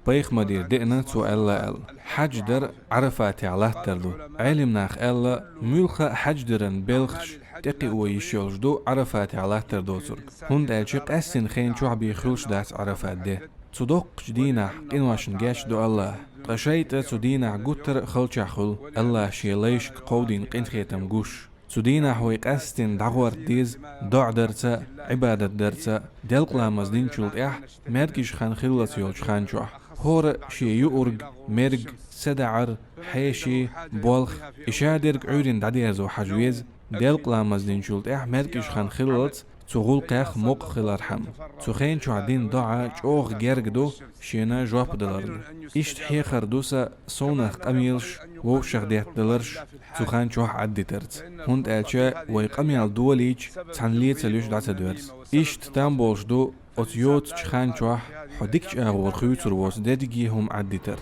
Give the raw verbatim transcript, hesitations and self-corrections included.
Пайхамаре деана цо аьлла аьлла. Хьаьж дар Ӏарафатехь латтар ду. Ӏелимнаха аьлла, муьлхха а хьаьж даран белхаш тӀекхио йиш йолуш ду Ӏарафатехь латтар доцург. ХӀунда аьлча къаьстина хен чохь бен хуьлуш дац Ӏарафат де. Цу доккхачу дийнахь къиношна гечдо АллахӀа. Ткъа шайтӀа цу дийнахь гуттар а халчохь хуьлу, АллахӀа шен лайшка кховдийна къинхетам гуш. Цу дийнахь вай къаьстина дӀагӀорта деза доӀа дарца а, Ӏибадат дарца а, делкъа ламаз динчул тӀаьхьа маьркӀажа хан хиллалц йолчу хан чохь. ХӀора а шен юург, мерг, садаӀар, хьеший, болх, и шадерг Ӏуьйранна дӀадерзо хьажа веза, делкъа ламаз динчул тӀаьхьа маьркӀажа хан хиллалц цу гӀуллакхех мукъа хилархьама. Цу хен чохь дина доӀа чӀогӀа герга ду шена жоп даларна. Иштта хьехар ду сан совнаха къамелаш вовшах деттадаларш цу хан чохь Ӏаддитарца. ХӀунда аьлча вай къамел долийча цхьана лецалуш дӀа ца доьрзу. Иштта там болуш ду оцу йоцучу хан чохь хьо дикачу агӀор хуьйцур воцу дерриге хӀума Ӏаддитар.